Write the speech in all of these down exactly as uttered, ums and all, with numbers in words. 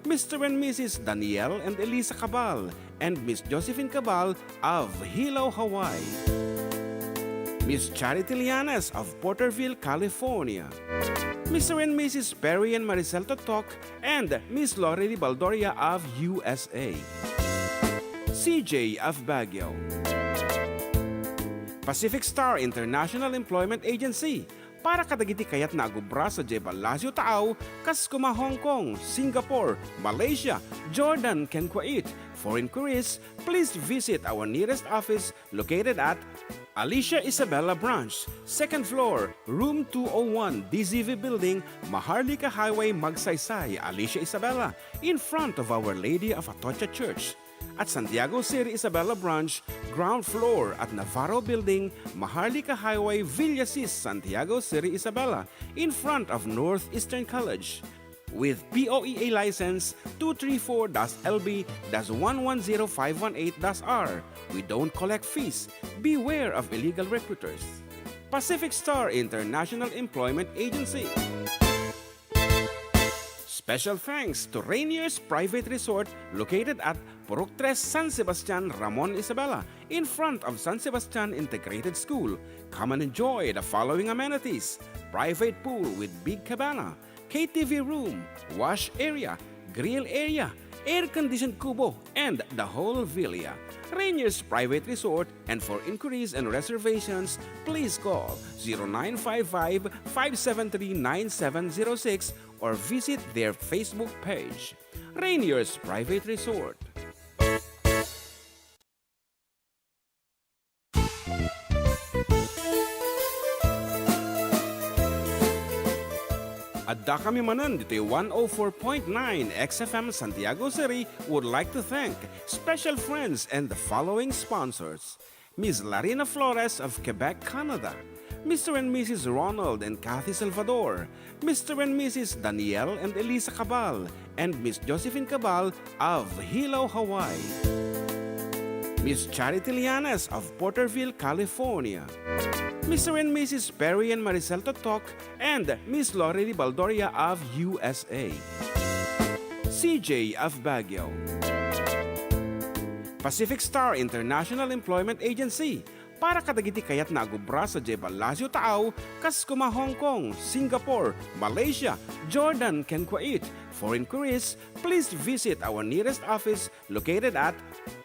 Mister and Missus Daniel and Elisa Cabal, and Miss Josephine Cabal of Hilo, Hawaii. Miss Charity Lianes of Porterville, California. Mister and Missus Perry and Maricel Totok and Miss Lorely Baldoria of U S A. C J of Baguio. Pacific Star International Employment Agency, para kadagiti kayatna a agubra sadiay ballasiw taaw, kas koma Hong Kong, Singapore, Malaysia, Jordan, ken Kuwait. For inquiries, please visit our nearest office located at Alicia Isabela Branch, second floor, room two oh one, D Z V Building, Maharlika Highway, Magsaysay, Alicia Isabela, in front of Our Lady of Atocha Church. At Santiago City Isabela Branch, ground floor at Navarro Building, Maharlika Highway, Villasis, Santiago City Isabela, in front of Northeastern College. With P O E A license two three four dash L B dash one one zero five one eight dash R, we don't collect fees. Beware of illegal recruiters. Pacific Star International Employment Agency. Special thanks to Rainier's Private Resort located at Purok Tres, San Sebastian, Ramon Isabela, in front of San Sebastian Integrated School. Come and enjoy the following amenities: private pool with big cabana, K T V room, wash area, grill area, air-conditioned kubo, and the whole villa. Rainier's Private Resort, and for inquiries and reservations, please call zero nine five five, five seven three, nine seven zero six or visit their Facebook page. Rainier's Private Resort. Addakami manen ditoy one oh four point nine X F M Santiago City would like to thank special friends and the following sponsors: Miss Larina Flores of Quebec, Canada, Mister and Missus Ronald and Kathy Salvador, Mister and Missus Daniel and Elisa Cabal, and Miss Josephine Cabal of Hilo, Hawaii. Miss Charity Lianes of Porterville, California. Mister and Missus Perry and Maricel Totok and Miss Lorely Baldoria of U S A. C J of Baguio. Pacific Star International Employment Agency, para kadagiti kayatna a agubra sadiay ballasiw taaw, kas koma Hong Kong, Singapore, Malaysia, Jordan, ken Kuwait. For inquiries, please visit our nearest office located at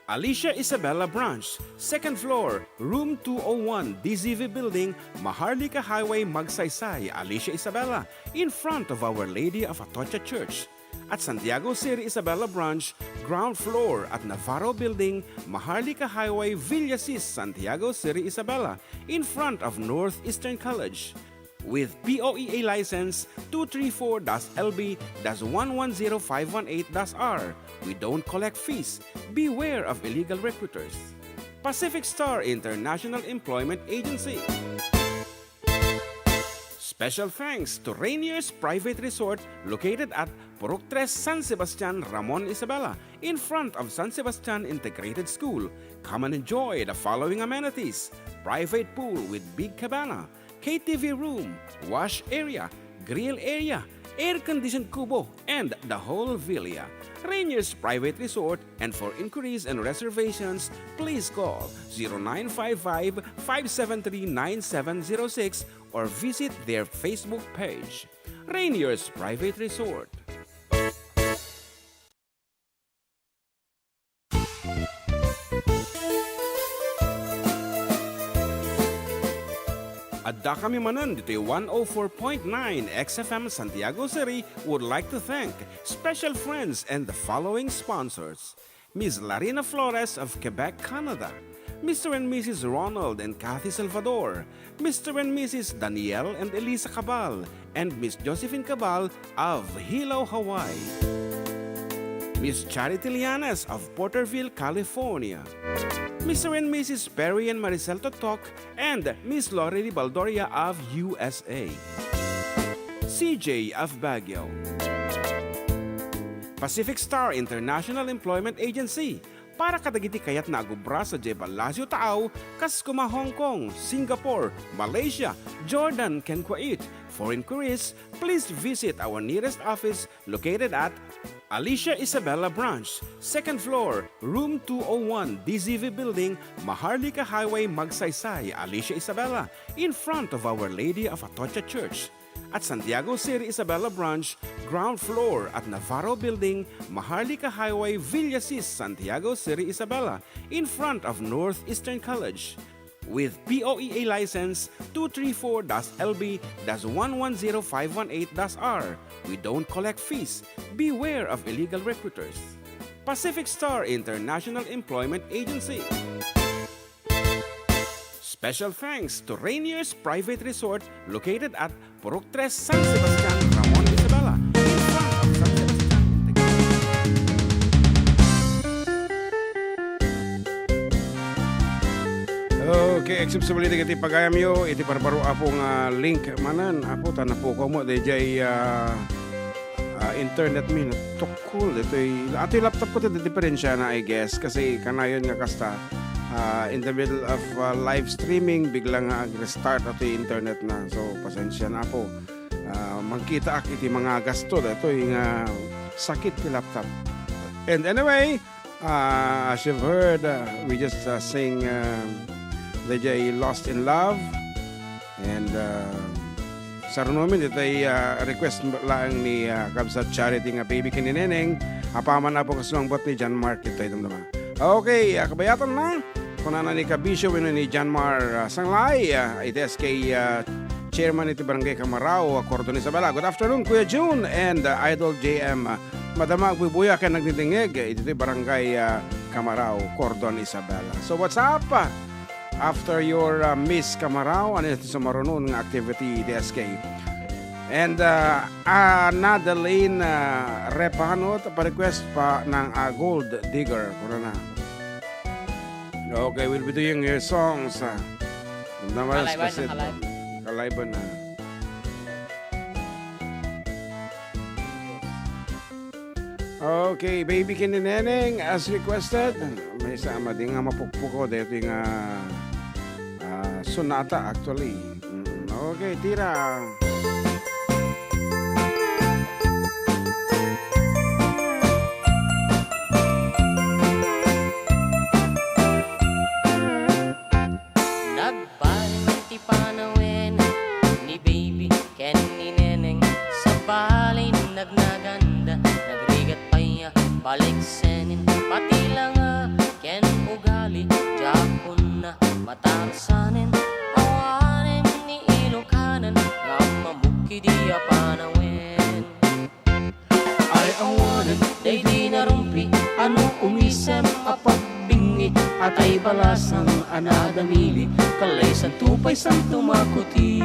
Alicia Isabela Branch, second floor, room two oh one, D Z V Building, Maharlika Highway, Magsaysay, Alicia Isabela, in front of Our Lady of Atocha Church. At Santiago City Isabela Branch, ground floor at Navarro Building, Maharlika Highway, Villasis, Santiago City Isabela, in front of Northeastern College. With P O E A license two three four dash L B dash one one zero five one eight dash R, we don't collect fees. Beware of illegal recruiters. Pacific Star International Employment Agency. Special thanks to Rainier's Private Resort located at Purok Tres, San Sebastian, Ramon Isabela, in front of San Sebastian Integrated School. Come and enjoy the following amenities: private pool with big cabana, K T V room, wash area, grill area, air-conditioned kubo, and the whole villa. Rainier's Private Resort, and for inquiries and reservations, please call zero nine five five, five seven three, nine seven zero six or visit their Facebook page. Rainier's Private Resort. Addakami manen ditoy one oh four point nine X F M Santiago City would like to thank special friends and the following sponsors: Miss Larina Flores of Quebec, Canada, Mister and Missus Ronald and Kathy Salvador, Mister and Missus Daniel and Elisa Cabal, and Miss Josephine Cabal of Hilo, Hawaii. Miss Charity Lianes of Porterville, California. Mister and Missus Perry and Maricel Totok and Miss Lorely Baldoria of U S A. C J of Baguio. Pacific Star International Employment Agency, para kadagiti kayatna a agubra sadiay ballasiw taaw, kas koma Hong Kong, Singapore, Malaysia, Jordan, ken Kuwait. For inquiries, please visit our nearest office located at Alicia Isabela Branch, second floor, room two oh one, D Z V Building, Maharlika Highway, Magsaysay, Alicia Isabela, in front of Our Lady of Atocha Church. At Santiago Seri Isabela Branch, ground floor at Navarro Building, Maharlika Highway, Villasis, Santiago Seri Isabela, in front of Northeastern College. With P O E A license two three four dash L B dash one one zero five one eight dash R. We don't collect fees. Beware of illegal recruiters. Pacific Star International Employment Agency. Special thanks to Rainier's Private Resort located at Purok Tres, San Sebastian, Ramon, Isabela, in front of San Sebastian. Okay, except sa balita iti pagayamyo, iti barbaro, Apo, nga link manen, Apo, ta napukaw mo, dayjay, ah, ah, internet mi, natukol, ditoy, atoy laptop ko, ti diferensya na, I guess, kasi kanayon nga kasta, ah, in the middle of, ah, live streaming, bigla nga ag-restart atoy internet na. So, pasensya na, Apo. Ah, mangkitaak iti mangagasto daytoy nga sakit ti laptop. And anyway, ah, as you've heard, ah, we just, ah, sing, ah, dayjay Lost in Love. And, ah, sarunomin, itay, ah, request laeng ni, ah, Kabsat Charity nga Baby Ken ni Neneng. Apaman na po kasangba't ni John Mark, itay damdama. Okay, ah, kabayatan na. Kunana ni Kabisyo wenno ni John Mar, ah, Sanglay, ah, iti S K, ah, chairman iti Barangay Kamarao, ah, Cordon Isabela. Good afternoon, Kuya Jun and, ah, Idol J M. Ah, madama agbubuya ken nagdingdingeg iti Barangay, ah, Kamarao, Cordon Isabela. So what's up? Ah, after your, ah, Miss Kamarao, ano iti sumarunon nga activity iti S K? And, ah, Anna Delane, ah, Repanot, pa-request pa ng, ah, Gold Digger. Kunana. Okay, we'll be doing your songs, ah. Namamalas Kalayban na, kasi kalayban. Kalayban na. Okay, Baby Ken ni Neneng, as requested. Maysa a madi nga mapukpukaw daytoy nga, ah, sonata, actually. Mm, okay, tira. Nagbalin ti panawen ni Baby ken ni Neneng, sabali nagnaganda, nagrigat pay a baliksenen, pati langa ken ugali, diakonna matarsanen, awanen ni Ilokanan, nga mamukki di a panawen. Ay awanen, daydi narumpi, ano umisem a pagbingi, atay balasang a nadamili, kalay santo pay santo makuti.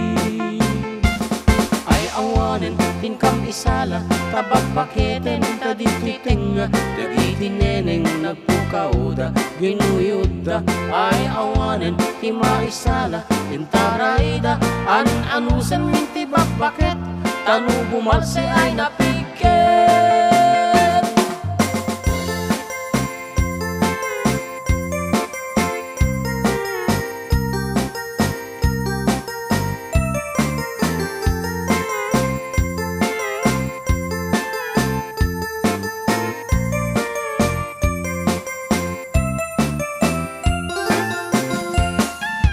Ay awanen, inkam isala, ta babbaketen ta ditoy tengnga, dagiti neneng nagpukawda, ginuyodda. Ay awanen, ti maisala, intarayda, an-anusen min ti babbaket, ta no bumalse ay napiket.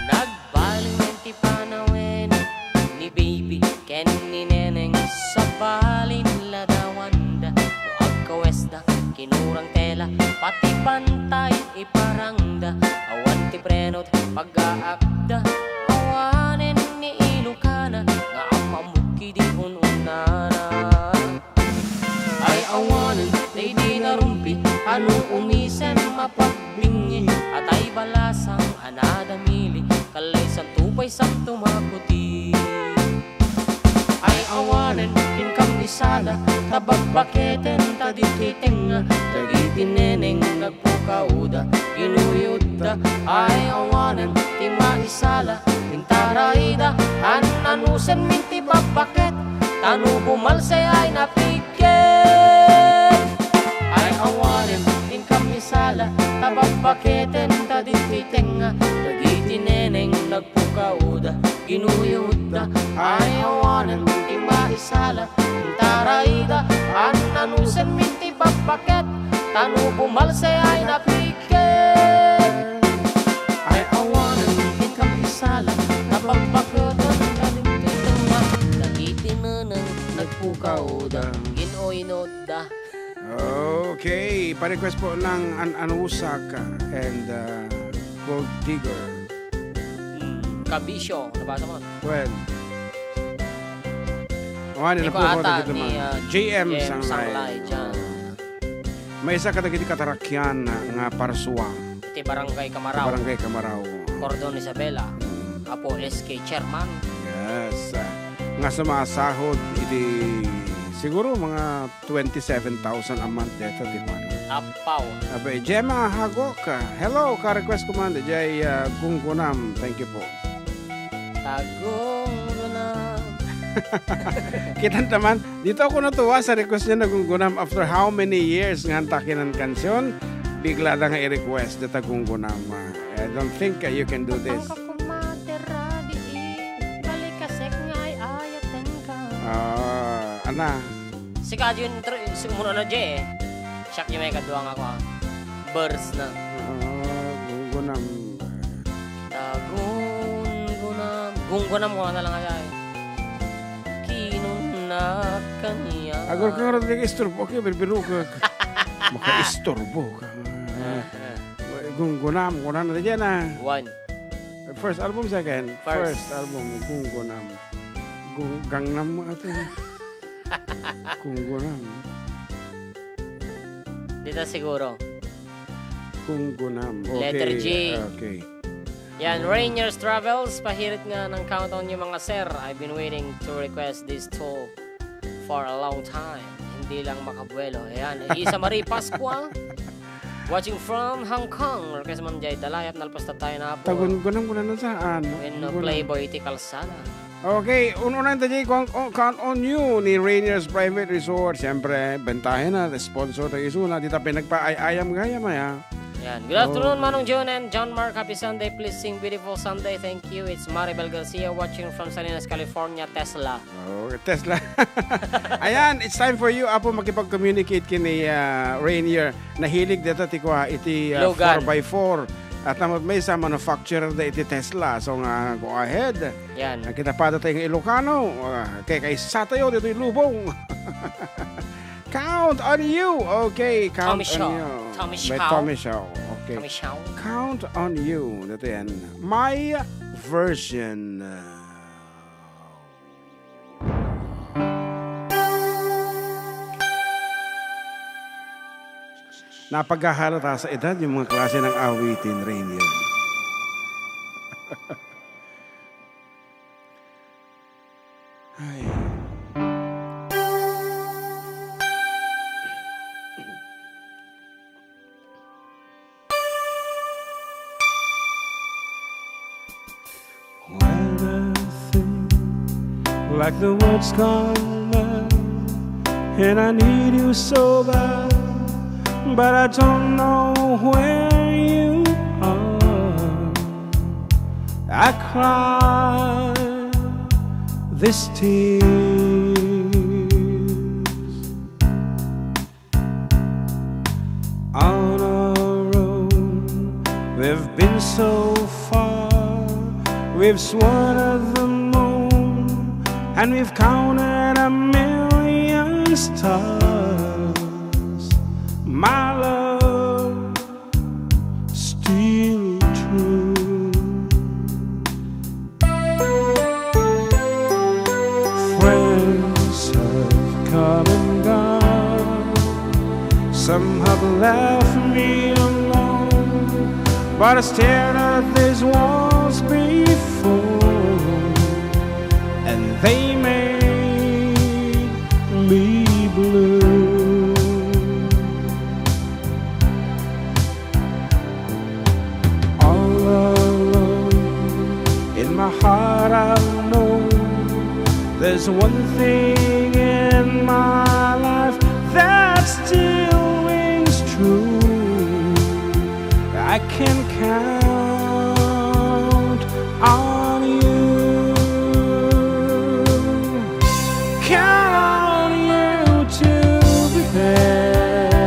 Nagbalin ti panawen ni Baby ken ni Neneng, sabali ladawanda no agkawesda, kinurang tela, pati pantay iparangda, awan ti prenot pagaapda, awanen ni Ilokana nga ammamukki di un-unnana. Ay awanen daydi narumpi, ano umisem a pagbingi, atay balasang a nadamili, kalay santo pay santo makuti. Ay awanen, inkam isala, ta babbaketen ta ditoy tengnga, dagiti neneng nagpukawda, ginuyodda. Ay awanen, ti maisala, intarayda, an-anusen min ti babbaket, ta no bumalse ay napiket. Ay awanen, inkam isala, ta babbaketen ta ditoy tengnga, dagiti neneng nagpukawda, ginuyodda. Ay awanen, ti maisala, intarayda, an-anusen min ti Bakit? Tano pumalse ay napikit. Ay awanan, ikam isala, napagbakatan, nalingkitan na, nagitinan, nagpukaw da, gin-oynot da. Okay, pa-request po ng An Anusak and, uh, Gold Digger. Hmm, Kabisyo, nabasa mo? Well, wani na po ata ni, uh, J M Sanglay. Sanglay, dyan. Maysa kadagiti katarakian nga parsua. Iti Barangay Camaraw. Iti Barangay Camaraw. Cordon Isabela. Mm. Apo S K Chairman. Yes. Nga sumasahod iti siguro mga twenty-seven thousand a month deta ti kuan. Apaw. Abay, Gemma Hagok. Hello, ka-request ko man, jay, ah, Gunggunam. Thank you po. Tagunggunam. Kitan taman, dito ako natuwa sa request niya na Gunggunam after how many years nga antakinan kansion, bigla da nga i-request deta Gunggunam. Ah, I don't think, ah, you can do this. Ang kakumader, ah, di i-, balikasek nga ay ayaten ka. Ah, ana. Sika, Jun, tr-, si-, umuna na, Jay, eh. Siak yung may kadwa nga ako, ah. Verse na. Ah, Gunggunam. Tagunggunam. Gunggunam ko na lang kaya, eh. Kinunat kaniya. Agor ka nga rin, istorbo ka, birbiro ka. Makaistorbo ka. Ah, ah. Gunggunam, kunana na dyan, ah. One. First album, second? First. First album, Gunggunam. Gung-, Gangnam mo ato. Gunggunam. Dito siguro. Gunggunam. Okay. Letter G. Okay. Yan, Rainier's Travels, pahirit nga ng Count on You, mga sir. I've been waiting to request this too for a long time. Hindi lang makabuelo. Ayan, Isa Marie Pascua. Watching from Hong Kong. Request man jay Dalayap, nalpas ta tayo na po. Tagun-, gunam-gunam na saan? When, uh, Gunam. Playboy iti kalsada. Okay, un-, unahin ta jay, Count on, Count on You ni Rainier's Private Resort. Siyempre, bentahen na, sponsor tayo isuna. Di ta pinagpaay-ayam gayam, aya. Yan. Good afternoon, oh. Manong John and John Mark. Happy Sunday. Please sing Beautiful Sunday. Thank you. It's Maribel Garcia watching from Salinas, California, Tesla. Oh, Tesla. Ayan, it's time for you, Apo, makipag-communicate kini, ah, Rainier. Nahilig deta ti kua iti, ah, Logan. Four by four. At namot maysa, manufacturer da iti Tesla. So nga, go ahead. Yan. Ang kita pada tayo nga Ilocano, ah, kay kaysa tayo dito yung lubong. Count on You. Okay, Count Tommy on Shaw. You. Tommy By Shaw. Tommy Shaw. Okay. Tommy Shaw. Count on You. Dito yan. My version. Napaghahalata sa edad yung mga klase ng awitin, Rainier. Ay. When I think like the world's gone by, and I need you so bad, but I don't know where you are. I cry these tears. On our own, we've been so far. We've sworn at the moon, and we've counted a million stars. My love, still true. Friends have come and gone. Some have left me alone, but I stared at these walls before, and they made me blue. All alone in my heart, I know there's one thing in my life that still rings true. I can count on you. Count on you to be there.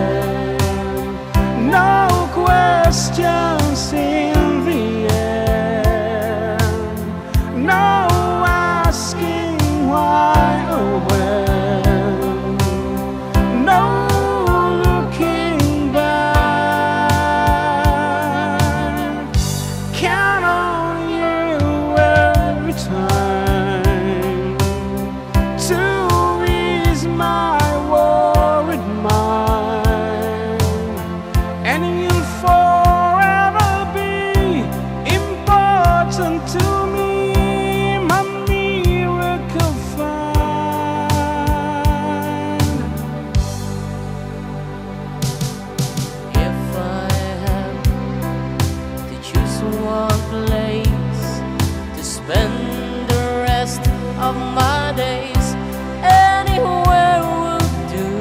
of my days, anywhere would do,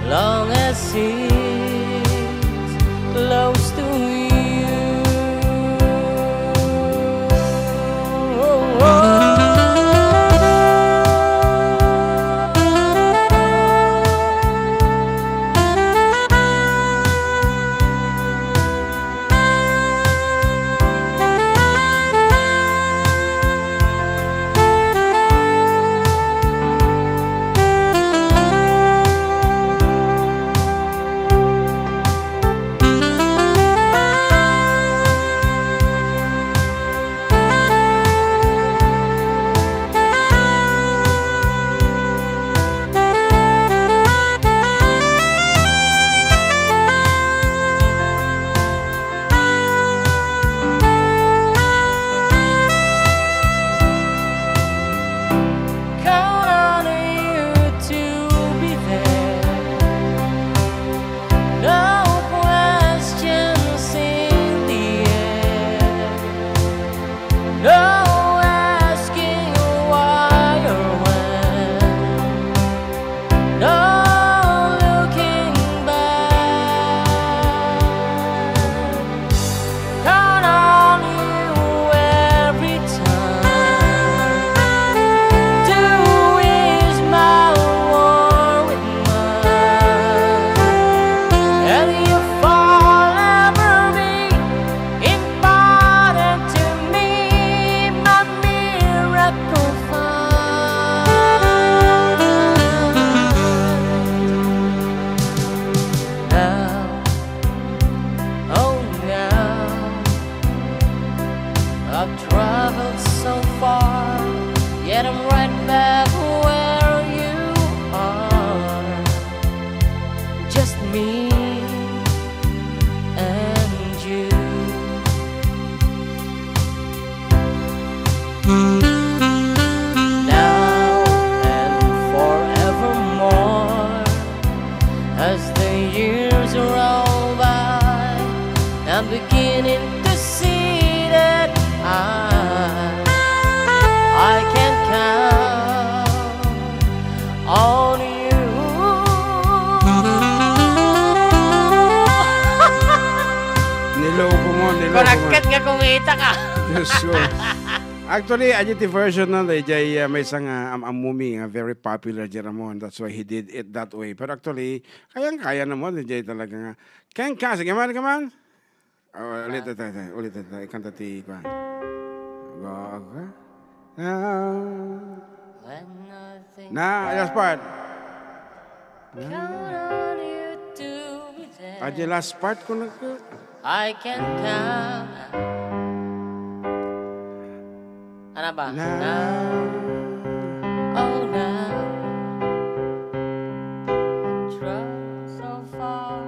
long as it's close to you. Count on you to be there. No questions in the air. No asking why or when. No looking back. Count on you every time to ease my war with mine. And you fall ever be important to me, my miracle find. Now, oh now, I've traveled so far, yet I'm right back where you are. Just me and you. Now and forevermore, as the years roll by, I'm beginning to see that I, I can count on you. Niloko mo, niloko mo. Kurakket nga kung ita ka. Yes, sure. Actually, adi ti version na, dayjay, uh, maysa nga am-ammumi nga very popular, Jeramon. That's why he did it that way. Pero actually, kayang-kaya na mo, dayjay talaga nga. Kayang-kaya, sige man, sige man. Oh, ulit, ulit, ulit, ulit, ulit. Ikanta ti, kuwan. Go, go. Ah. When I think Na, last part. Count on you to be there. Ah, the last part ko nag- I can count. Ano ba? Now. Now. Oh, now. Travel so far,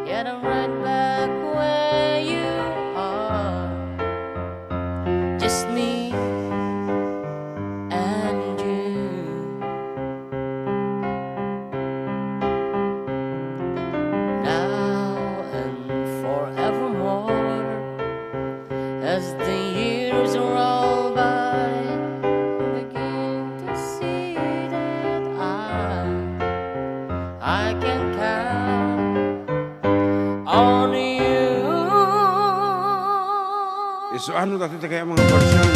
yet I'm right back where you are. Just me and you. Now and forevermore, as the years roll by, I begin to see that I, I can count on you. Isu ano dati ti kaya mga version?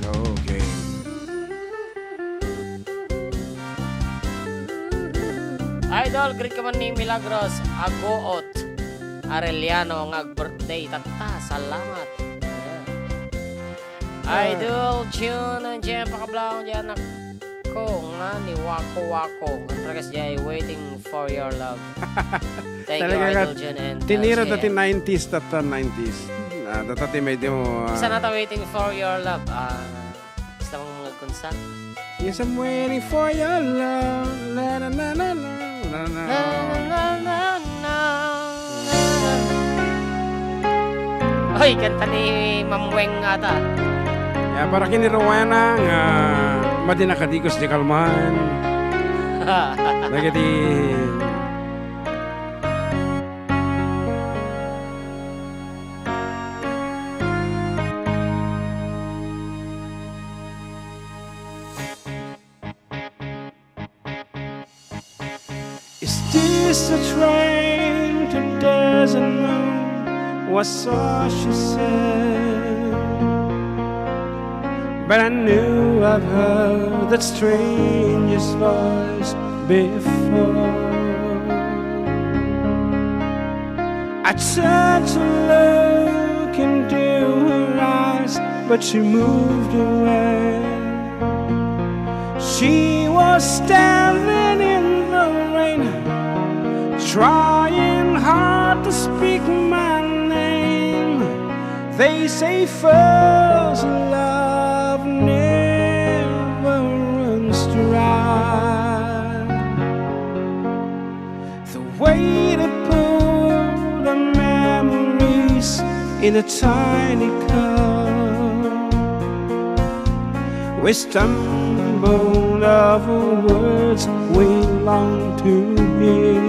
Okay. Idol, greet ka man ni Milagros Aguot Arellano nga ag-birthday tatta. Salamat. Ah. Idol June, nandiyan pakablaong diyan, anak ko nga ni Wako Wako. Ang tragas diyan, Waiting for Your Love. Thank you, Talaga nga, Idol June, and, uh, tinira J M. Dati nineties, tatta nineties. Ah, dati may demo, ah. Sana ta Waiting for Your Love. Ah, Basta mga kunsa. Yes, I'm waiting for your love. La, la, la, la, la. La, la, la. La, la, la, la, la. Oy, kanta ni Ma'am Weng ata. Ya, para kini Rowena nga madi nakadigos di kalman. Dagiti. Is this a train to Desert Moon?" was all she said. But I knew I've heard that stranger's voice before. I turned to look into her eyes, but she moved away. She was standing in the rain, trying hard to speak my name. They say first love never runs dry. The way they put the memories in a tiny cup. We stumbled over words we long to hear.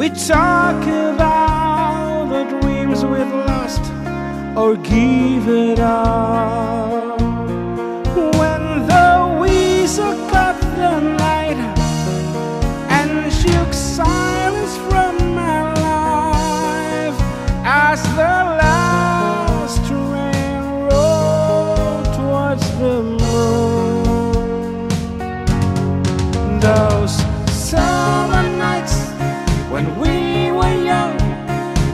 We talk about the dreams we've lost or given up. When the whistle cut the night and shook silence from my life, as the last train rolled towards the moon. Those summer nights when we were young,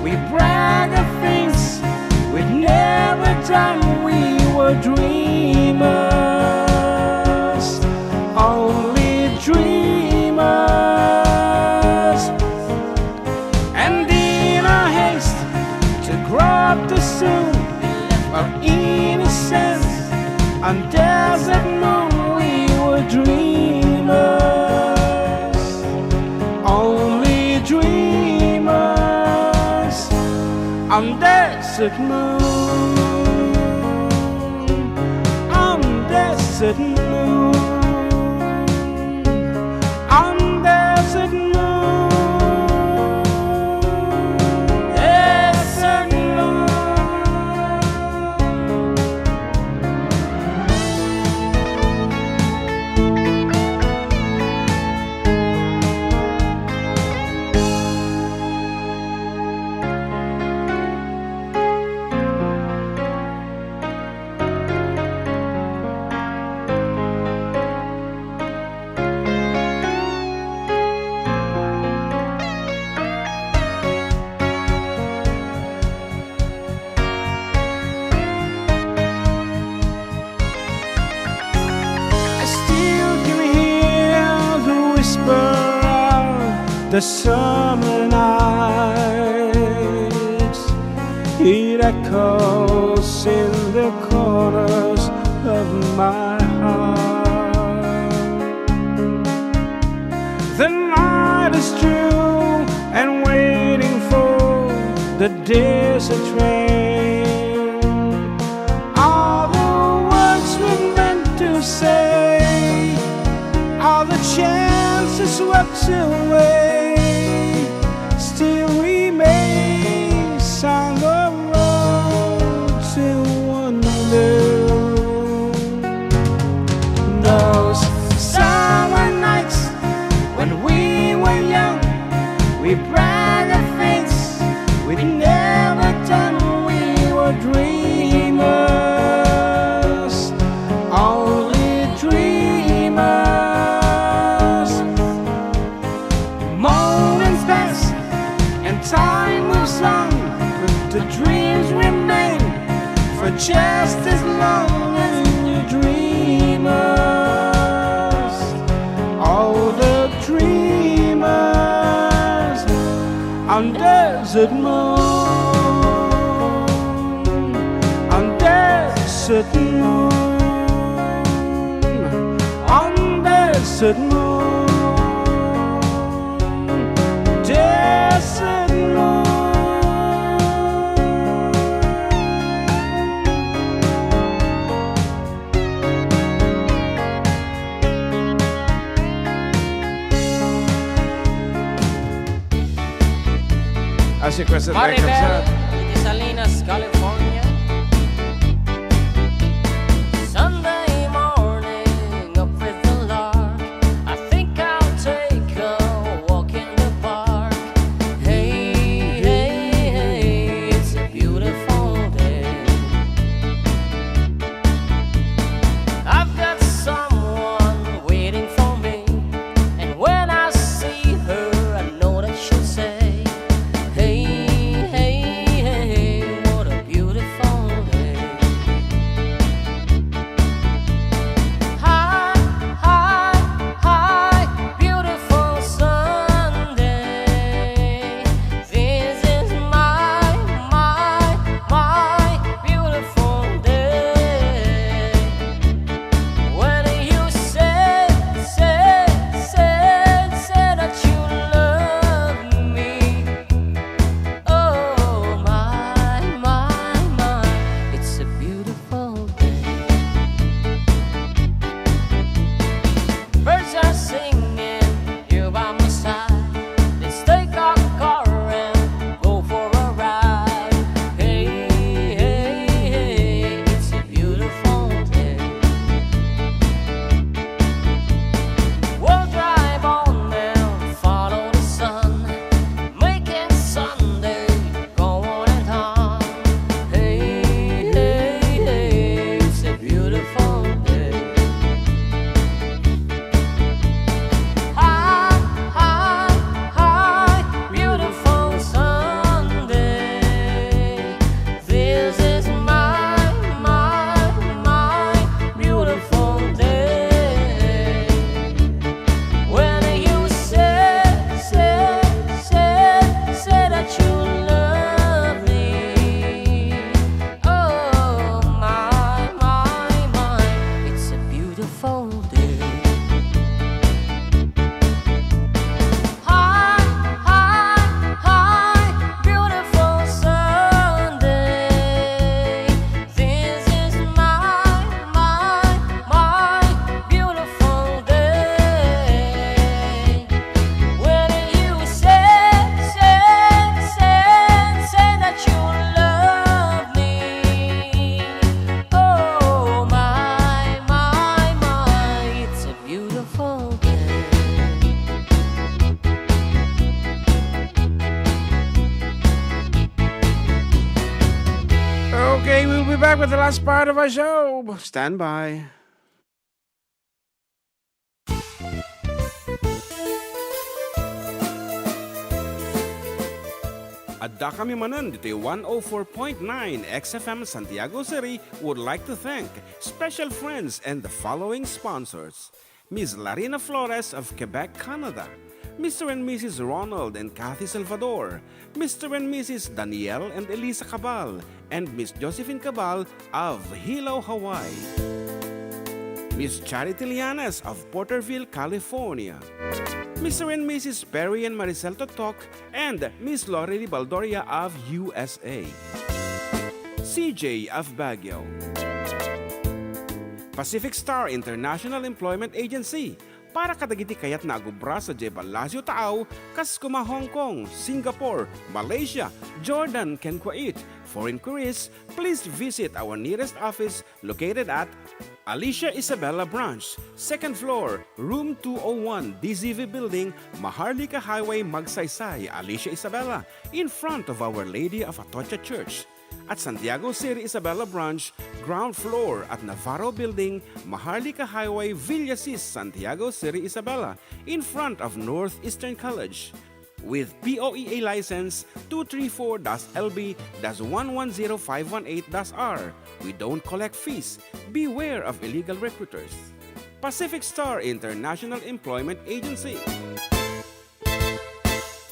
we brag of things we'd never done. We were dreamers, only dreamers. And in our haste to grow up too soon, our innocence on Desert Moon, we were dreamers, only dreamers on Desert Moon, on Desert Moon, on Desert Moon, Desert Moon. I still can hear the whisper of the summer nights. It echoes in the corners of my heart. The night is true and waiting for the desert train. All the words we meant to say, all the chances swept away, still remains on the road to wonder. Those summer nights when we were young, we brag of things we'd never done. We were dreamers, only dreamers. Moments pass and time moves on, but the dreams remain for just as long as you dream us. All the dreamers on Desert Moon, on Desert Moon, on Desert Moon, Desert Moon. As requested by Maribel, Kamsat. Iti Salinas, California. Sunday morning, up with the lark, Last part of our show. Stand by. Adda kami manen ditoy one oh four point nine X F M Santiago City would like to thank special friends and the following sponsors: Miss Larina Flores of Quebec, Canada, Mister and Missus Ronald and Kathy Salvador, Mister and Missus Daniel and Elisa Cabal, and Miss Josephine Cabal of Hilo, Hawaii, Miss Charity Lianes of Porterville, California, Mister and Missus Perry and Maricel Totok, and Miss Lorely Baldoria of U S A, C J of Baguio, Pacific Star International Employment Agency, para kadagiti kayatna a agubra sadiay Palacio Taaw, kas kuma Hong Kong, Singapore, Malaysia, Jordan, ken Kuwait. For inquiries, please visit our nearest office located at Alicia Isabela Branch, second floor, room two oh one, D Z V Building, Maharlika Highway, Magsaysay, Alicia Isabela, in front of Our Lady of Atocha Church. At Santiago City Isabela Branch, ground floor at Navarro Building, Maharlika Highway, Villasis, Santiago City Isabela, in front of Northeastern College. With P O E A license two three four dash L B dash one one zero five one eight dash R. We don't collect fees. Beware of illegal recruiters. Pacific Star International Employment Agency.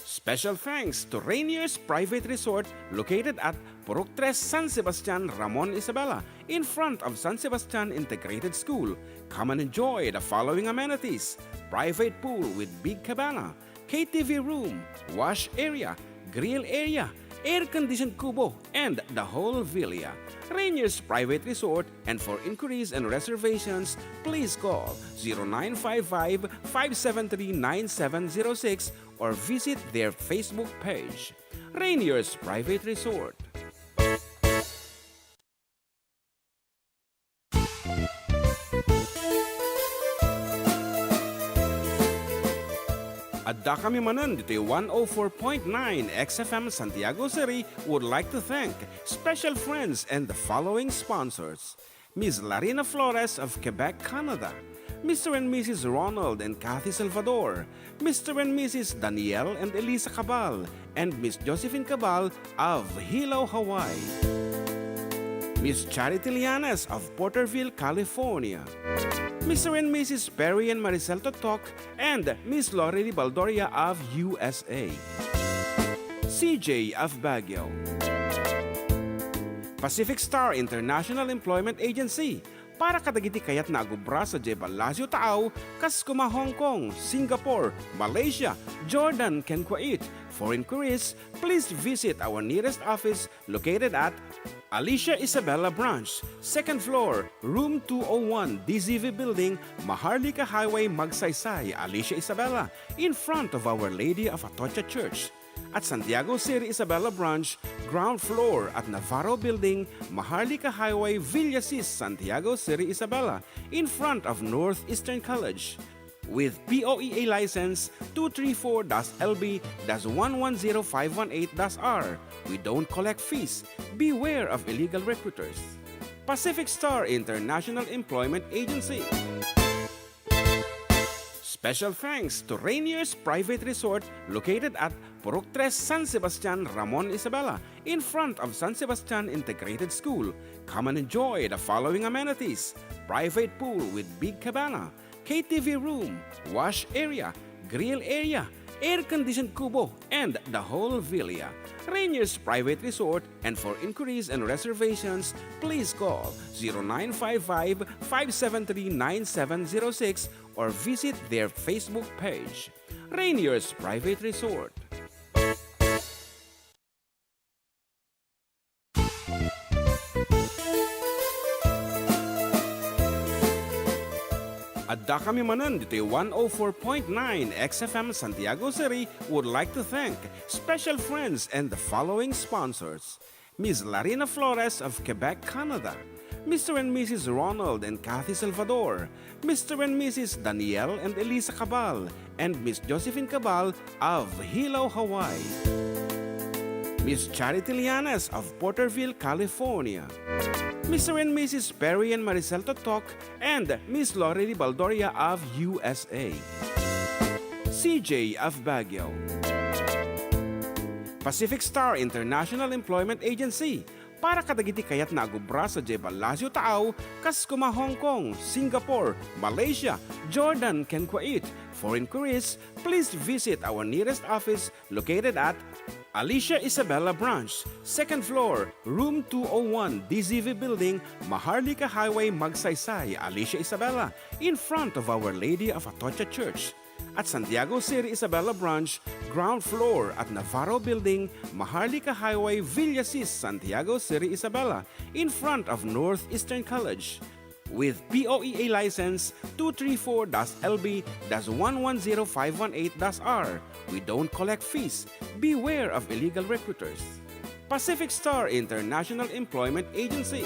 Special thanks to Rainier's Private Resort located at Purok Tres, San Sebastian, Ramon Isabela, in front of San Sebastian Integrated School. Come and enjoy the following amenities: private pool with big cabana, K T V room, wash area, grill area, air-conditioned kubo, and the whole villa. Rainier's Private Resort, and for inquiries and reservations, please call zero nine five five, five seven three, nine seven zero six or visit their Facebook page. Rainier's Private Resort. Adda kami manen ditoy one oh four point nine X F M Santiago City would like to thank special friends and the following sponsors: Miss Larina Flores of Quebec, Canada, Mister and Missus Ronald and Kathy Salvador, Mister and Missus Daniel and Elisa Cabal, and Miss Josephine Cabal of Hilo, Hawaii, Miss Charity Lianes of Porterville, California, Mister and Missus Perry and Maricel Totok, and Miss Lorely Baldoria of U S A, C J of Baguio, Pacific Star International Employment Agency, para kadagiti kayatna a gubra sadiay Palacio Taaw, kas kuma Hong Kong, Singapore, Malaysia, Jordan, ken Kuwait. For inquiries, please visit our nearest office located at Alicia Isabela Branch, second floor, room two oh one, D Z V Building, Maharlika Highway, Magsaysay, Alicia Isabela, in front of Our Lady of Atocha Church. At Santiago City Isabela Branch, ground floor at Navarro Building, Maharlika Highway, Villasis, Santiago City Isabela, in front of Northeastern College. With P O E A license two three four dash L B dash one one zero five one eight dash R. We don't collect fees. Beware of illegal recruiters. Pacific Star International Employment Agency. Special thanks to Rainier's Private Resort located at Purok Tres, San Sebastian, Ramon Isabela, in front of San Sebastian Integrated School. Come and enjoy the following amenities: private pool with big cabana, K T V room, wash area, grill area, air-conditioned kubo, and the whole villa. Rainier's Private Resort, and for inquiries and reservations, please call zero nine five five, five seven three, nine seven zero six or visit their Facebook page, Rainier's Private Resort. Adda kami manen ditoy one oh four point nine X F M Santiago City would like to thank special friends and the following sponsors: Miss Larina Flores of Quebec, Canada, Mister and Missus Ronald and Kathy Salvador, Mister and Missus Daniel and Elisa Cabal, and Miss Josephine Cabal of Hilo, Hawaii, Miss Charity Lianes of Porterville, California, Mister and Missus Perry and Maricel Totok, and Miss Lorraine Baldoria of U S A. C J of Baguio. Pacific Star International Employment Agency, para kadagiti kayatna a gubra sadiay Palacio Taaw, kas kuma Hong Kong, Singapore, Malaysia, Jordan, ken Kuwait. For inquiries, please visit our nearest office located at Alicia Isabela Branch, second floor, room two oh one, D Z V Building, Maharlika Highway, Magsaysay, Alicia Isabela, in front of Our Lady of Atocha Church. At Santiago City Isabela Branch, ground floor at Navarro Building, Maharlika Highway, Villasis, Santiago City Isabela, in front of Northeastern College. With P O E A license two three four dash L B dash one one zero five one eight dash R. We don't collect fees. Beware of illegal recruiters. Pacific Star International Employment Agency.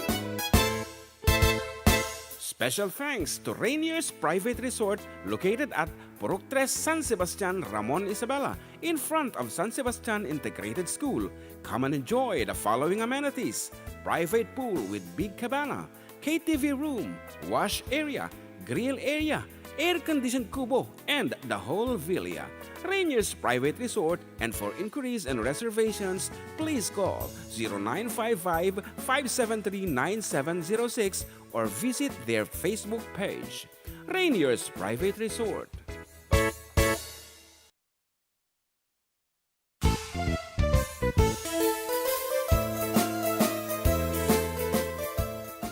Special thanks to Rainier's Private Resort located at Purok Tres, San Sebastian, Ramon Isabela, in front of San Sebastian Integrated School. Come and enjoy the following amenities: private pool with big cabana, K T V room, wash area, grill area, air-conditioned kubo, and the whole villa. Rainier's Private Resort, and for inquiries and reservations, please call zero nine five five, five seven three, nine seven zero six or visit their Facebook page. Rainier's Private Resort.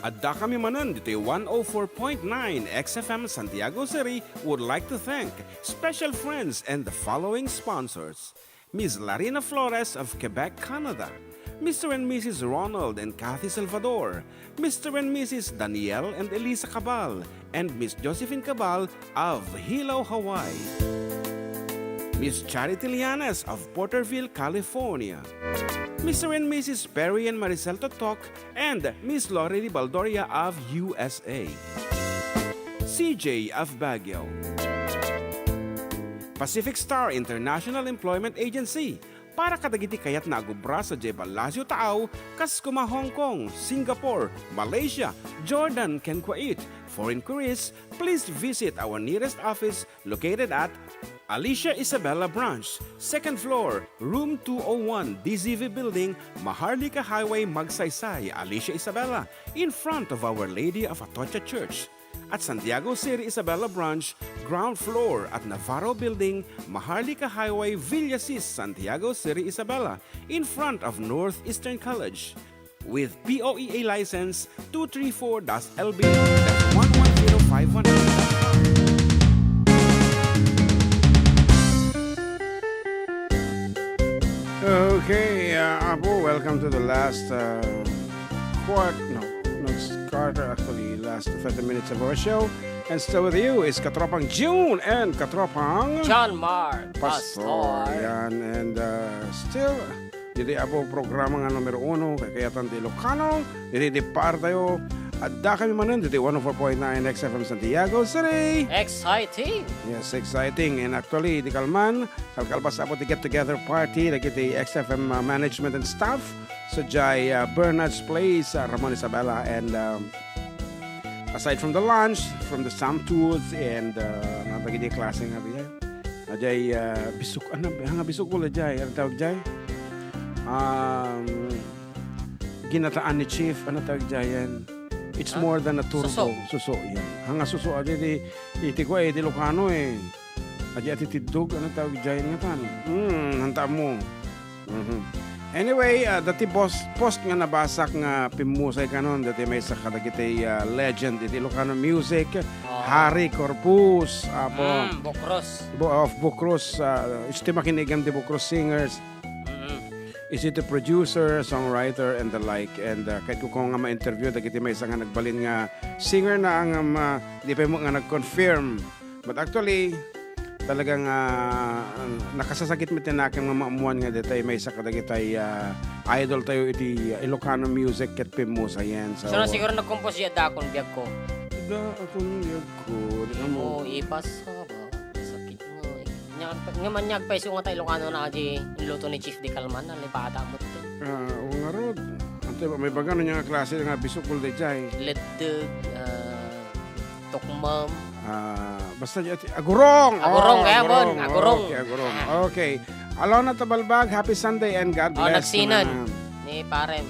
Addakami manen ditoy one oh four point nine X F M Santiago City would like to thank special friends and the following sponsors: Miss Larina Flores of Quebec, Canada, Mister and Missus Ronald and Kathy Salvador, Mister and Missus Daniel and Elisa Cabal, and Miss Josephine Cabal of Hilo, Hawaii. Miss Charity Lianes of Porterville, California. Mister and Missus Perry and Maricel Totok and Miss Lorraine Baldoria of U S A. C J of Baguio. Pacific Star International Employment Agency, para kadagiti kayatna a gubra sadiay Palacio Taaw, kas kuma Hong Kong, Singapore, Malaysia, Jordan, ken Kuwait. For inquiries, please visit our nearest office located at Alicia Isabela Branch, second floor, room two oh one, D Z V Building, Maharlika Highway, Magsaysay, Alicia Isabela, in front of Our Lady of Atocha Church. At Santiago City Isabela Branch, ground floor at Navarro Building, Maharlika Highway, Villasis, Santiago City Isabela, in front of Northeastern College. With P O E A license two three four dash L B dash one one zero five one. Okay, uh, Apo, welcome to the last, uh, quart-, no, not quarter, actually, last thirty minutes of our show. And still with you is Katropang June and Katropang John Mark Pastor. Pastor. Yan, and, uh, still, ditoy Apo programa nga numero uno, kay kayatan ti Ilocano, ditoy ti par tayo. Addakami manen ditoy one oh four point nine X F M Santiago City. Exciting! Yes, exciting. And actually, di kalman, kalkalpas Apo ti get-together party dagiti X F M, uh, management and staff. So, jay, uh, Bernard's Place, uh, Ramon Isabela, and, um, aside from the lunch, from the Samtooth, and, uh, ano dagiti klase nga biya? Ajay, ah, bisuk-, ano, nga bisukol, ajay, ano tawag jay? Um, ginataan ni Chief, ano tawag jay yan? It's Ah, more than a turbo. Suso. Suso, yan. Nga suso, ajay, di, iti ko, eh, di Ilocano, eh. Ajay, ati tiddog, ano tawag jay, nga tan? Hmm, hanta mo. Mhm. Anyway, ah, dati post, post nga nabasak nga pimmusay kanon, dati maysa kadagiti, ah, legend iti Ilocano music, Ah. Harry Corpus, Apo. Mm, Bokros. Bo-, of Bokros, ah, iti makinigam ti Bokros Singers. Mm. Is it a producer, songwriter, and the like? And, ah, kayatko nga ma-interview dagiti maysa nga nagbalin nga singer na nga, ah, di pa mo nga nag-confirm. But actually, talagang, ah, nakasasakit met ti nakem nga maammuan nga daytay maysa kadagitay, ah, idol tayo iti Ilocano music ket pimmusayen. So, Siya na siguro nagkompos diay Dakon Biagko. Dakon Biagko, di ka mo. Mo ipasaba, sakit mo. Nya, nga man, nya agpayso nga ta Ilocano na di luto ni Chief di Kalman, nalipata mo to. Ah, o nga rod. Diba, may baga no nga klase nga bisukol dayjay. Leddeg, ah, tukmam. Ah, basta di ati, agurong! Agurong, Oh, kaya, Bon, agurong. Agurong. Okay, agurong. Ah. Okay. Alona Tabalbag, happy Sunday and God Oh, bless nagsinad naman. Ni Parem.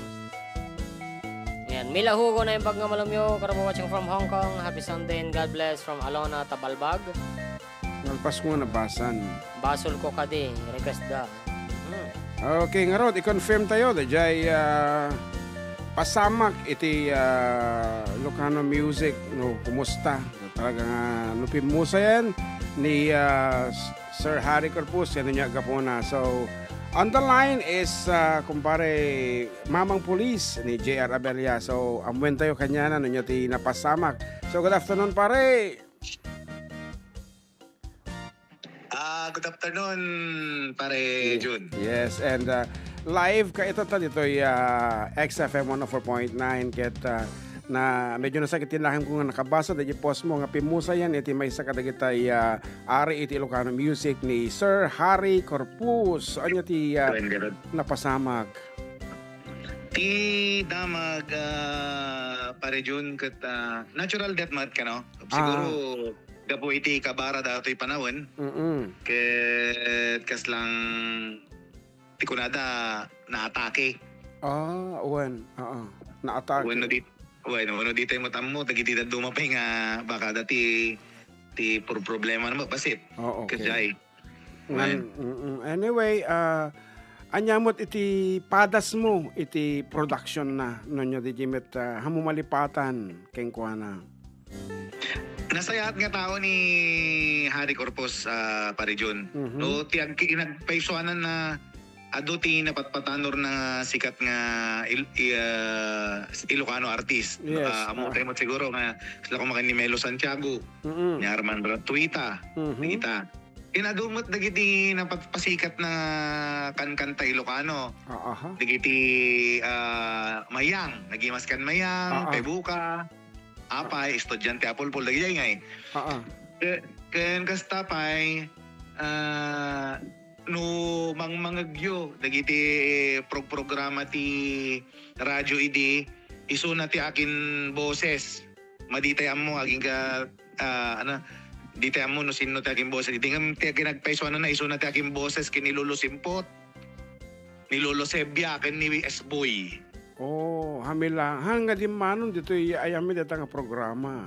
Yan. Mila Hugo na yung pagngamalamyo. Karabo watching from Hong Kong. Happy Sunday and God bless from Alona Tabalbag. Nalpas ko nga nabasan. Basol ko kadi, request da. Hmm. Okay, ngarud, i-confirm tayo, dayjay, ah, pasamak iti, ah, Ilocano music, no, kumusta? Talaga nga, no, pimmusayan ni, ah, Sir Harry Corpus, yan niya gapuna. So, on the line is, ah, kumpare, Mamang Pulis ni J R Abella. So, ammuen tayo kanyana, no, niya ti napasamak. So, good afternoon, pare. Ah, good afternoon, pare Ye-, Jun. Yes, and, uh, live ka ita ta ditoy, uh, X F M one oh four point nine ket, uh, na medyo nasakit ti lahim ko nga nakabasa dagiti post mo nga pimmusayan iti maysa kadagiti, uh, ari iti Ilocano music ni Sir Harry Corpus. Ania ti, uh, Wen, garud. Napasamak? Ti damag, uh, pare Jun, ket, uh, natural death mat kano? Ah. Siguro, gapu iti kabara datoy panawen, Mm. ket kaslang ti kunada naatake. Ah, wen. Oo. Naatake. Wenno di, wen, wenno di tayo matammo, dagiti dadduma pay nga baka dati ti pur-, problema na mabasit. Oo, okay. Ket jay. Ngan, Wen. Mm. Anyway, ah, ania met iti padas mo iti production na, no, nia di met, ah, hammo malipatan kenkuana? Nasayaat nga tao ni Harry Corpus, ah, Pare Jun. Mhm. No, ti ag-, inagpaysuanan na adu ti napatpatanor na sikat nga Il-, i-, ah, Ilocano artist. Yes, Ah, amo ah. tayo mo siguro nga sila kumakan ni Melo Santiago, Mm-mm. ni Arman Ratuita, Mhm. dagita. Ken adu met dagiti napatpasikat na kankanta Ilocano. Ah, aha. Dagiti, ah, Mayang, Nagimas Kan Mayang, Ah, ah. Pebuka, Apay, Estudiante a Pulpul, dagiti ngay. Ah, ah. Ke-, ken kasta pay, ah, no mangmangegyo dagiti prog-programa ti radyo idi, isuna ti akin boses. Madi tay ammo, agingga, ah, ano, di tay ammo no sinno ti akin boses. Idi ngem ti akin agpayso, ano na, isuna ti akin boses ken ni Lolo Simpot, ni Lolo Sebia, ken ni S Boy. Oh, hamila. Han nga dimmanon ditoy ayami deta nga programa.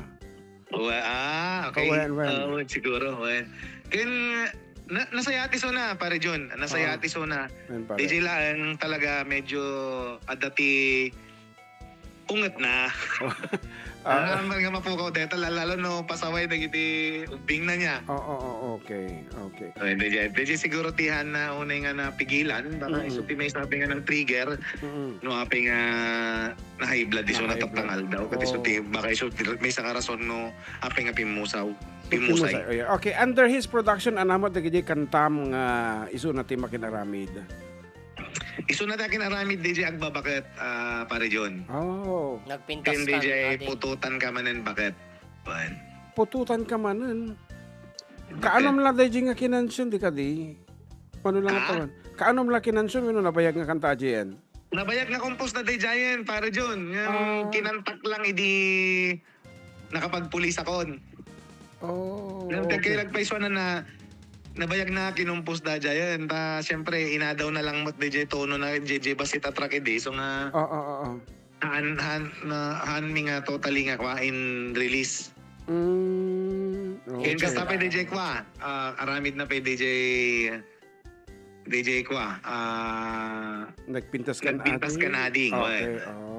Wa-, ah, okay. Wen, wen. Ah, wen, siguro, wen. Ken, na-, nasayaat isuna, Pare Jun. Nasayaat Ah. isuna. Wen, pare. D J laeng talaga medyo adda ti unget na. Ah. Ang nga mapukaw deta, lalo no pasaway dagiti ubbing na niya. Oo, oo, okay, okay. Ay, D J, D J siguro ti han na unay nga napigilan, baka Mm. isu ti may sabi nga ng trigger, Mm. no, apay nga na-high blood, isu Na-high blood. natattangal daw. Ket isu Oo. ti, baka isu ti, may sangarason no, apay nga pimmusaw. Pimmusay. Pimmusay, oh, yeah. Okay, under his production, ania met dagiti kantam nga isuna ti makinaramid? Isuna ti akin aramid, D J, agbabaket, ah, Pare Jun. Oh. Nagpintas Ken, kan D J, ading. Pututan ka manen baket. Wen. Pututan ka manen. Baket. Kaanum la, D J, nga kinansion di kadi? Ano lang Ah? tawan? Kaanum la kinansion wenno nabayag nga kanta, D J, yan? Nabayag nga kompos na, D J, yan, Pare Jun. Nga Ah. kinantak lang idi nakapagpulisakon. Oh, Nang okay. Kay nagpaisuan na, nabayag na kinumpos da jayen. Ta, siyempre, inadaw na lang met D J tono na D J basit a track idi. So nga, Oo, oo, oo. haan, haan, na, haan mi nga totally nga kwa in release. Mm, Kaya okay. kasta pa D J kwa, ah, aramid na pa D J, D J kwa, ah, Nagpintas kan Nagpintas ading? kan ading, Okay, well. oh.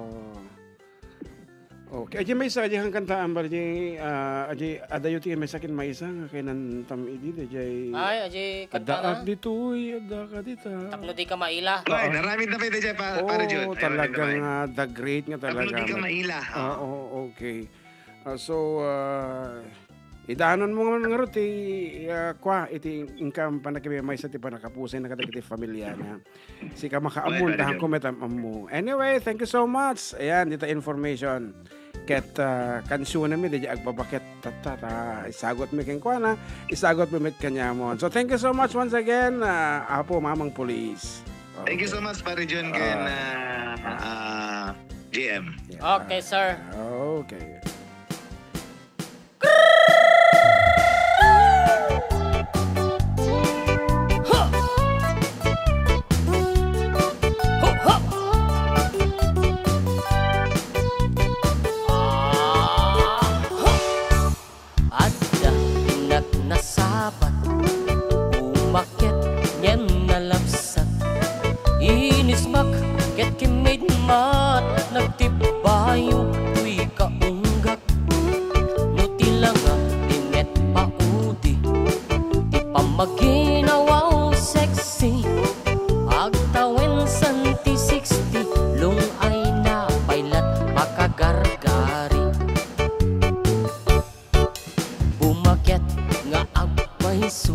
Okay. Aji maysa, aji han kantaan, bar, aji, ah, aji, adayo ti maysa ken maysa nga kainan tam idi, aji Ay, aji adda kantaan. At ditoy, adda ka dita. Tapno di ka maila. Ay, Oo. naramid na pa, D J pa, Oo, pare Jun. Ay, talaga naramid na pa. nga, the great nga Tapno talaga. di ka maila. Oo, okay. Ah, so, ah, idanon mo nga ngarud ti, ah, kwa, iti inkam panakimaysa ti panakapusay na kadagiti familia na. Sika makaammo, Well, very dahan good. ko met am-ammo. Anyway, thank you so much. Ayan, dita information. Ket, ah, kansyonami, di agbabaket. Tatta, ta, isagot mi kenkuana, isagot mi met kaniamon. So, thank you so much once again, ah, Apo Mamang Police. Thank you Okay. so much, Pare Jun, ken, Ah. ah, ah, P M. Yeah. Okay, sir. Okay. Adda ti nagnasabat, umaket ngem nalabsat. Inismak ket kimmidmat, nagtibbayo toy kaunggak. No ti langak ti met paudi, ti pammaginawaw sexy. Agtawen santi sixty, lung-ayna pay lat makagargari. Bumaket nga agpayso,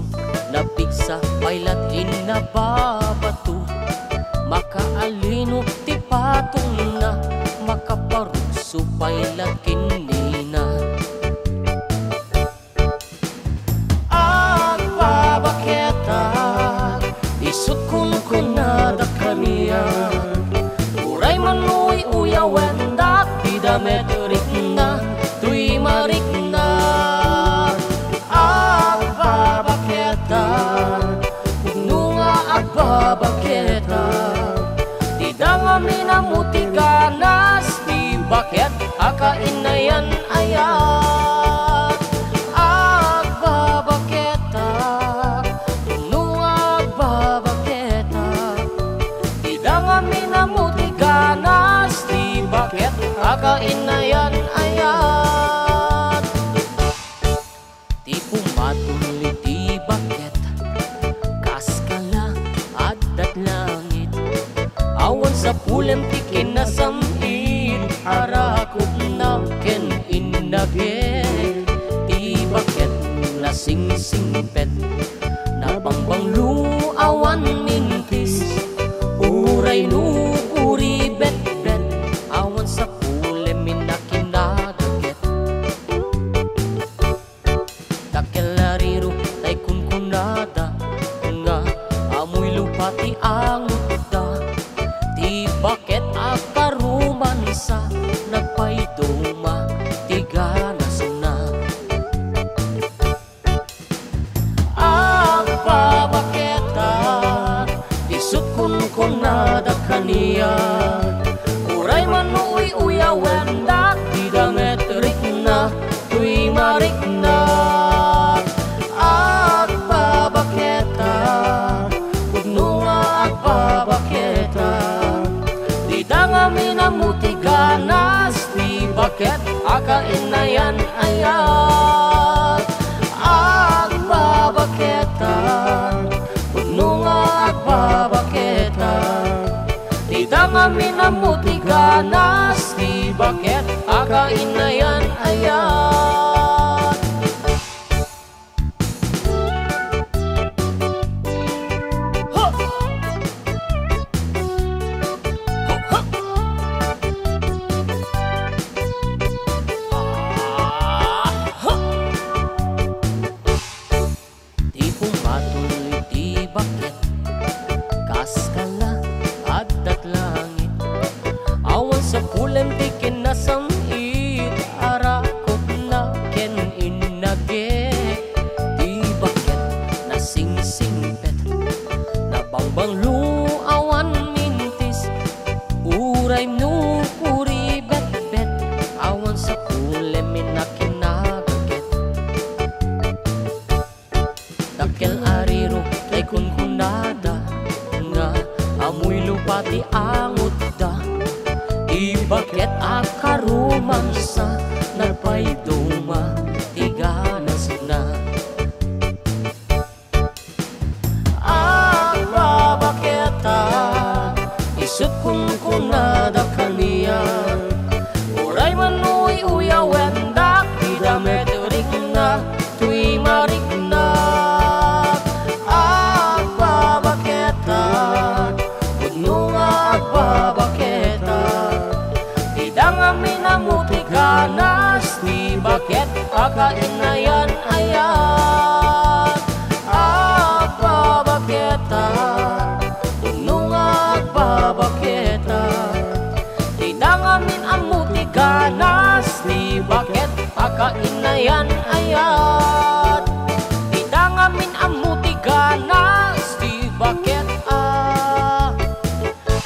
napigsa pay lat innababato. Makaalino ti patongna, makaparukso pay lat ken nina. Agbabaketak, isut' kunkunada kaniak. Uray man uy-uyawendak, dida met rikna, toy marikna. Agbabaketak, pudno nga agbabaketak. Dida ngamin ammo ti ganas, ti baket a kainayan-ayat. Agbabaketak, no agbabaketak, dida ngamin ammo ti ganas, ti baket a kainayan-ayat. Ti pumatol iti baket, kas kala, addat langit. Awan sapulem ti kinasam-it, arakupna ken innagek. Ti baket nasingsingpet, nabangbanglo awan mintis. Uray no uribetbet, awan sapulem inna kinadaket. Dakkel a riro tay kunkunada nga amoy lupa ti angutda. Ti baket a karumansa, nagpayduma ti ganasna. Agbabaketak, isut' kunkunada kaniak. Uray man no uy-uyawendak, dida met rikna, toy marikna. Agbabaketak, pudno nga agbabaketak. Dida ngamin ammo ti ganas, ti baket a kainayan-ayat. Agbabaketak, pudno nga agbabaketak. Dida ngamin ammo ti ganas, ti baket a kainayan-ayat. Ti pumatol iti baket, kas kala, addat langit. Awan sapulem ti kinasam-it, arakupna ken innagek. Ti baket nasingsingpet, nabangbanglo awan mintis. Uray no uribetbet, awan sapulem inna kinadaket. Dakkel a riro tay kunkunada nga amoy lupa ti angutda. Ti baket a karumansa, nagpayduma ti ganasna. Agbabaketak, isut' kunkunada kaniak. Uray man uy-uyawendak, dida met rikna, toy marikna. Agbabaketak, pudno nga agbabaketak. Dida ngamin ammo ti ganas, ti baket a kainayan-ayat. Agbabaketak, pudno nga agbabaketak. Dida ngamin Yan ayat, dita ngamin ammo ti ganas ti baket a.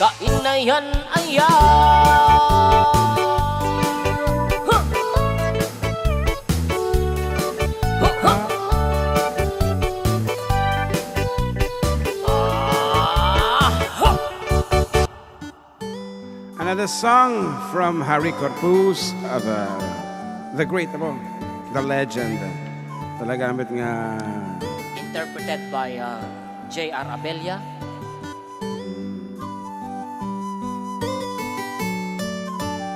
Kainayan ayat. Huh! Huh, huh! Ah, huh! Another song from Harry Corpus, uh, the, the great, ano, the legend. Talaga, ambit nga interpreted by, uh, J R Abella,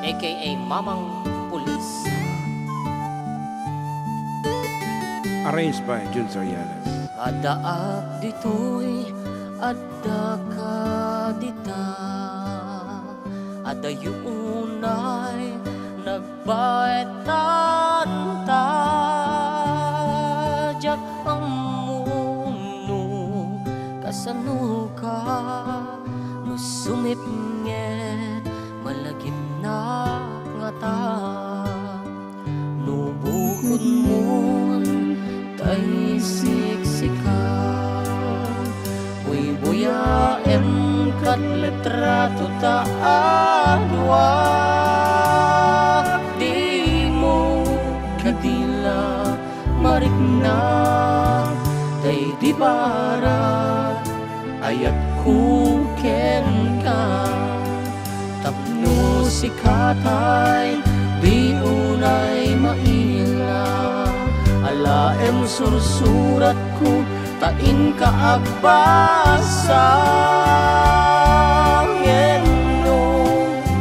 A K A Mamang Pulis. Arranged by Jun Soriales. Addaak ditoy, addaka dita. Adayo unay nagbaetan ta. Diak ammo no kasanoka, no sumipnget malagipnak ngata. No bukodmon tay siksika, buybuyaem ket litrato ta a dua. Dimo kadila marikna, tay di barat ayatko kenka. Tapno sika tay di unay maila, alaem sursuratko ta inka agbasa. Ngem no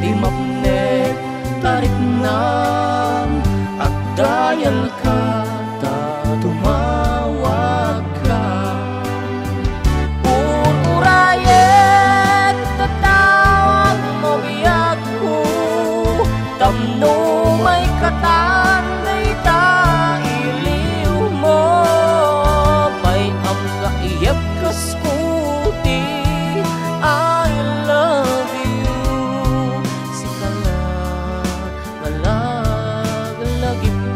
di mapnek ta riknam, agdayanka ta tumawagka. Ur-urayek, tatawag mo biagko, tapno maikatan dayta iliwmo. Pay-am nga iyep kas kuti, I love you. Sika la nga laglagipko.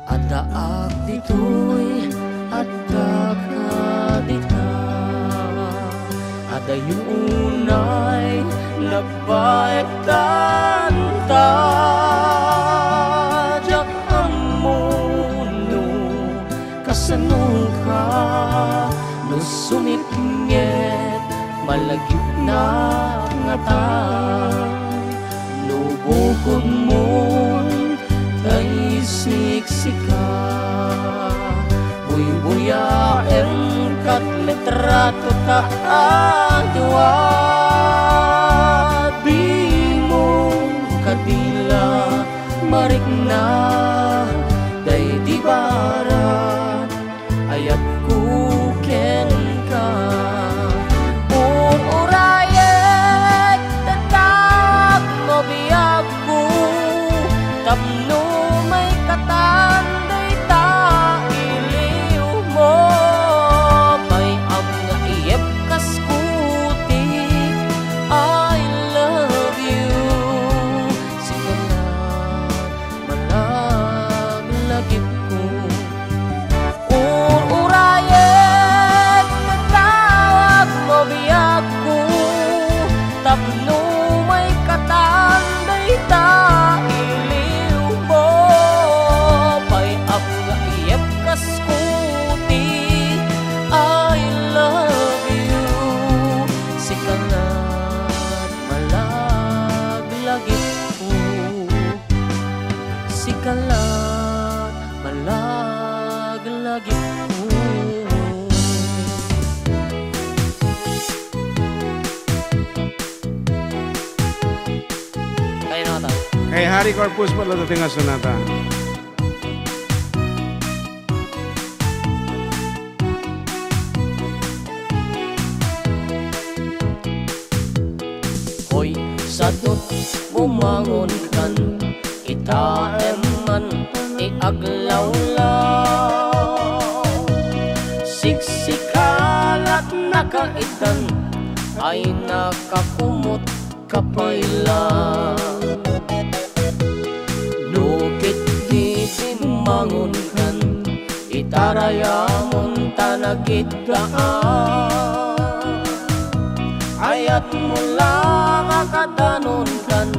Addaak ditoy, addaka dita. Adayo unay nagbaetan ta. Diak ammo no kasanoka, no sumipnget malagipnak ngata. No bukodmon tay siksika, buybuyaem ket litrato ta a dua. Dimo kadila marikna, daydi barat ayatko kenka. Ur-urayek, tatawag mo biagko, tapno maikatan dayta iliwmo. Pay-am nga iyep kas kuti, I love you. Sika la nga laglagipko. Ur-urayek, tatawag mo biagko, tapno maikatan dayta iliwmo. Pay-am nga iyep kas kuti, I love you. Sika la nga laglagipko. Sika la nga laglagipko. Kaya na ta. Kay Harry Corpus pala dating nga sonata. Hoy, sadut, bumangonkan, kitaem man ti aglawlaw. Kaitan ay nakakumot ka pay la. No ket di bimmangonkan, itarayamon ta nagidaan. Ayatmo la nga kadanonkan,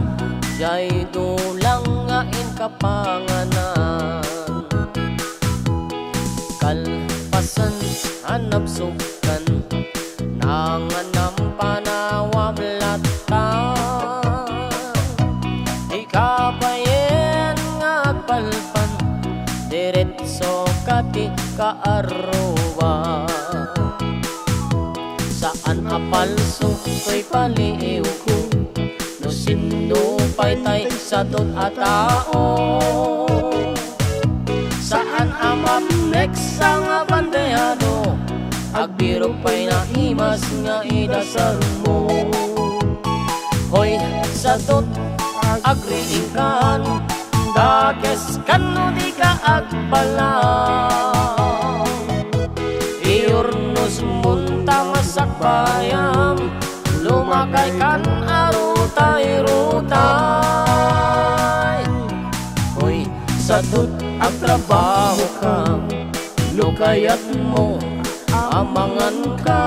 diay dulang nga inkapanganan. Kalpasan a nabsogkan, nanganam panawam latta. Di ka payen nga agpalpan, diretso ka ti kaarruba. Saan a palso toy paliiwko, no sinno pay tay sadut a tao. Saan a mapneksa nga bandehado, agbirok pay naimas nga idasarmo. Hoy, sadut, agriingkan, dakeskan no di ka agbalang. Iurnosmon ta masakbayam, lumakaykan a rutay-rutay. Hoy, sadut, agtrabahoka, no kayatmo, amanganka.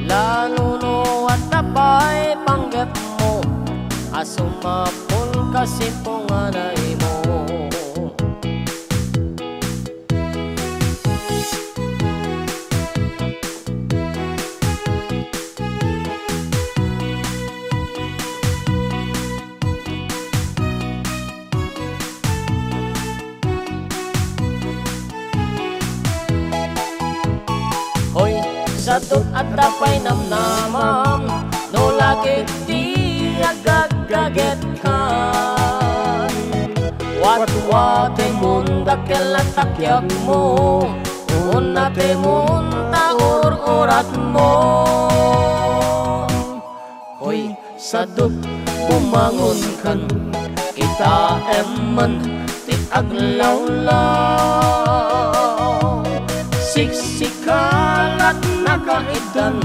Lalo no adda pay panggepmo a sumapul ka sipunganaymo. Hoy, sadut, adda pay namnamam, no lagip ti agaggagetkan. Watwatemon dakkel a takiagmo, unnatemon ta ur-uratmo. Hoy, sadut, bumangonkan, kitaemman ti aglawlaw. Siksikalatnaka itan,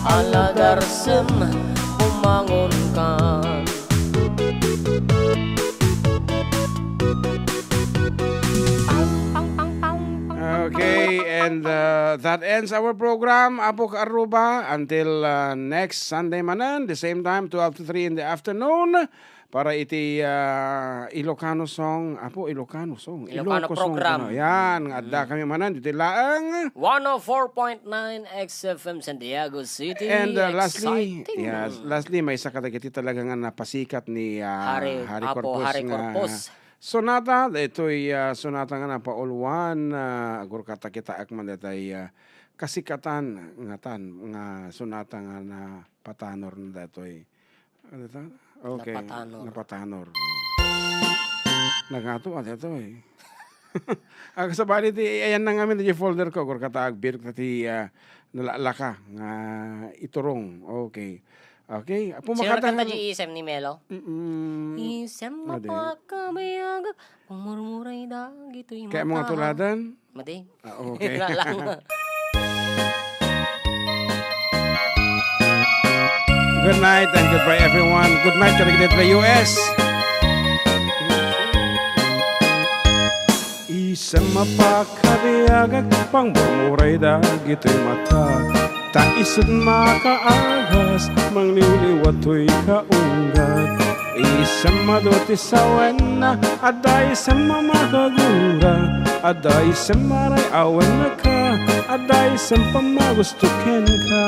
alagarsem, bumangonkan. Okay, and, uh, that ends our program, Apo Kaaruba, until, uh, next Sunday manen, the same time, twelve to three in the afternoon, para iti, uh, Ilocano song, Apo, Ilocano song, Ilocano Ilocano song program. Kuno. Yan, nga adda Mm. kami manen, ditoy laeng. One oh four point nine X F M San Diego City. And, uh, lastly, Exciting. Yes, lastly, maysa kadagiti talaga nga napasikat ni, uh, Harry, Harry Apo Corpus Harry nga Corpus. Sonata, daytoy, ah, sonata nga napauluan, ah, agurkata kitaek man daytoy, ah, kasikatan ngatan nga sonata nga napatanorna daytoy. Ano ta? Okay. Napatanor. Napatanor. Nagato, ah, daytoy. Ang sabali ti, ayan na ngamin, di folder ko, agurkata, agbirok ta ti, ah, nalaalaka nga iturong. Okay. Okay. Apo, sino makadang nakanta di isem ni Melo? Mm-mm. Isem Ade. Mapakabayag, pangmurmuray dagitoy Kaya mga mata. Tuladan? Madi. Ah, okay. Wala lang. Good night and goodbye, everyone. Good night, kadagiti U S. Isem a pakabiagak, pangmurmuray dagitoy mata. Ta isut makaagas, mangliwliwa toy kaunggat. Isem adu ti sawenna, adda isem a makagura. Adda isem a ray-awen ka, adda isem pammagusto kenka.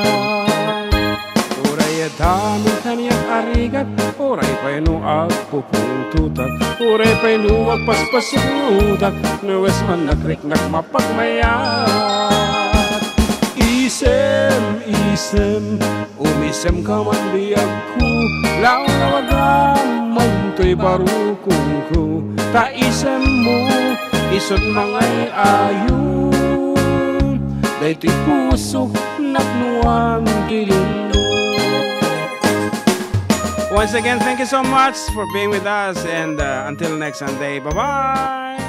Uray adda man kaniak a rigat, uray pay no agpupungtotak, uray pay no agpaspasnutak, no wes man nakriknak mapagmayat. Isem, isem, umisemka man biagko, lawlawagam man toy barukongko, ta isemmo, isut mangay-ayo. Daytoy pusok napnuan ti lindo. Once again, thank you so much for being with us, and, uh, until next Sunday, bye-bye!